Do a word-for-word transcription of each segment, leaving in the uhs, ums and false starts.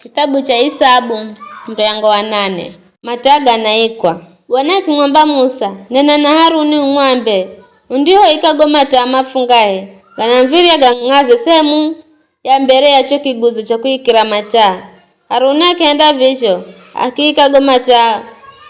Kitabu cha Isabu, mrengo wa nane. Mataa ganaikwa. Bwana akimwamba Musa, "Nena na Haruni umwambe, 'Undihoika go mataa mafungahe, ganamvirya gang'aze sehemu ya mbere ya cho kiguzo cha kuikira mataa.'" Haruni akihenda vizho, akiika go mataa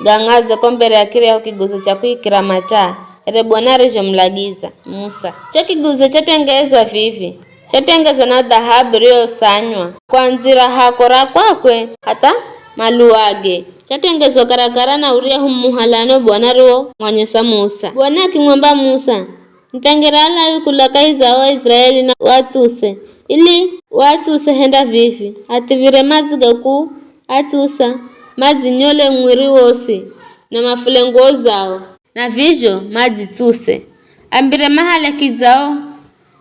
gang'aze ko mbere ya kiryahu kiguzo cha kuikira mataa, here Bwana arizhomulagiza Musa. Cho kiguzo chatengezwa vivi, chatengezwa na dhahabu iriyosanywa kwa ndzira hako ra kwakwe hatha maluwage. Chatengezwa karakara na uryahu muhalano Bwana ariwomwonyesa Musa. Bwana akimwamba Musa, "Muthengere Alawi kula kahi za o Aiziraeli na uatsuse, ili uatsuse henda vivi, athivire madzi ga kuatsusa, madzi nyole mwiri wosi, na mafule nguwo zao, na vizho madzitsuse. Ambire mahale kidzao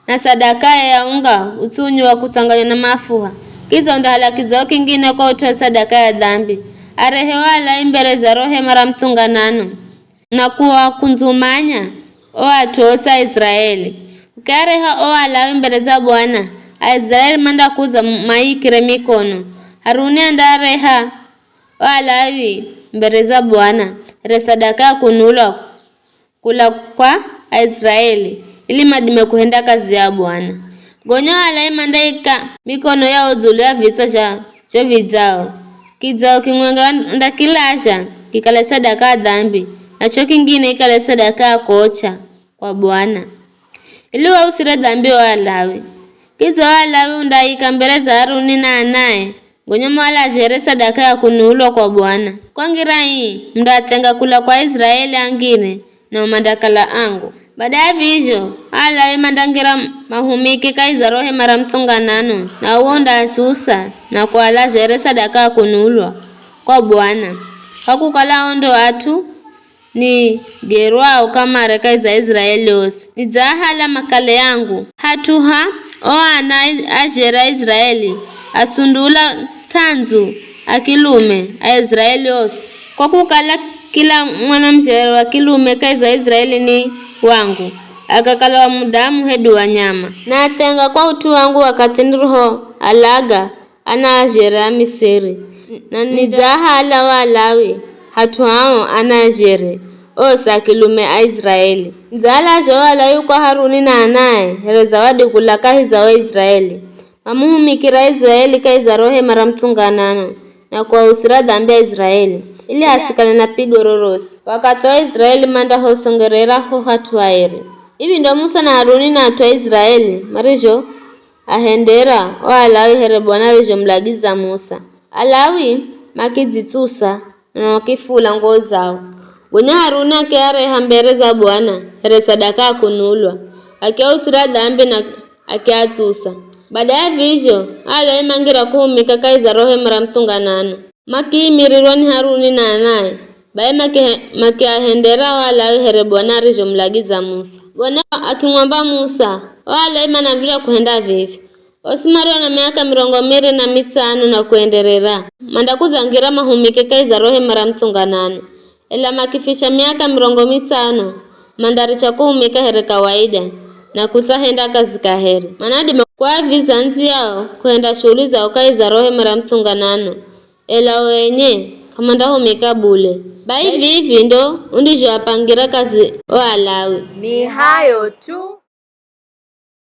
na sadakaye ya unga utsunyu wa kutsanganywa na mafuha, kidza undahala kidzao kingine kwa ut'u wa sadaka ya dhambi. Arehe o Alawi mbere za ro hema ra muthunganano, na kuakundzumanya o at'u osi a Aiziraeli. Ukiareha o Alawi mbere za Bwana, Aiziraeli mandakudza maikire mikono. Haruni andaareha o Alawi mbere za Bwana, here sadaka ya kunulwa kula kwa Aiziraeli, ili madime kuhenda kazi ya Bwana. Gonya o Alawi mandaika mikono yao dzulu ya vitsa zha cho vidzao. Kidzao kimwenga ndakilazha kikale sadaka ya dhambi, na cho kingine kikale sadaka ya kocha kwa Bwana, ili wausire dhambi o Alawi. Kidza o Alawi undaika mbere za Haruni na anae, gonya mualazhe here sadaka ya kunulwa kwa Bwana. Kwa ngira ii, mundaathenga kula kwa Aiziraeli angine, nao mandakala angu. Bada ya vizho, Alawi mandangira mahumike kahi za ro hema ra muthunganano, na uwo undaatsusa na kualazha here sadaka ya kunulwa kwa Bwana, kwa kukala o ndo at'u nigerwao kamare kahi za Aiziraeli osi. Nidzaahala makale angu hat'u ha o ana a zhere a Aiziraeli, asundula ts'andzu a kilume a Aiziraeli osi. Kwa kukala kila mwanamuzhere wa kilume kahi za Aiziraeli ni wangu, akakala wa mudamu hedu wa nyama. Naathenga kwa ut'u wangu wakathi nirihoalaga ana a zhere a Misiri, na nidzaahala o Alawi hat'u hao ana a zhere osi a kilume a Aiziraeli. Nidzaalazha o Alawi kwa Haruni na anae here zawadi kula kahi za o Aiziraeli. Mamuhumikira Aiziraeli kahi za ro hema ra muthunganano, na kuausira dhambi Aiziraeli, ili hasikane na pigo rorosi. Wakathi o Aiziraeli mandahosongerera ho hat'u hairi. Vivi ndo Musa na Haruni na at'u a Aiziraeli marizho ahendera o Alawi here Bwana arizhomulagiza Musa. Alawi makidzitsusa na makifula nguwo zao. Gonya Haruni akiareha mbere za Bwana here sadaka ya kunulwa, akiausira dhambi na akiatsusa. Bada ya vizho, Alawi mangira kuhumika kahi za ro hema ra muthunganano. Makiimirirwa ni Haruni na anae, bai maki- makiahendera o Alawi here Bwana arizhomulagiza Musa. Bwana akimwamba Musa, "O Alawi manav̱irya kuhenda vivi. Osi mario na miaka mirongo miri na mitsano na kuenderera, mandakuzangira mahumike kahi za ro hema ra muthunganano. Ela makifisha miaka mirongo mitsano, mandaricha kuhumika here kawaida, na kutsahenda kazi kaheri. Manadima kuaviza andziyao kuhenda shuhuli zao kahi za ro hema ra muthunganano, ela o enye k'amandahumika bule." Bai vivi ndo undizhoapangira kazi o Alawi. Ni hayo tu.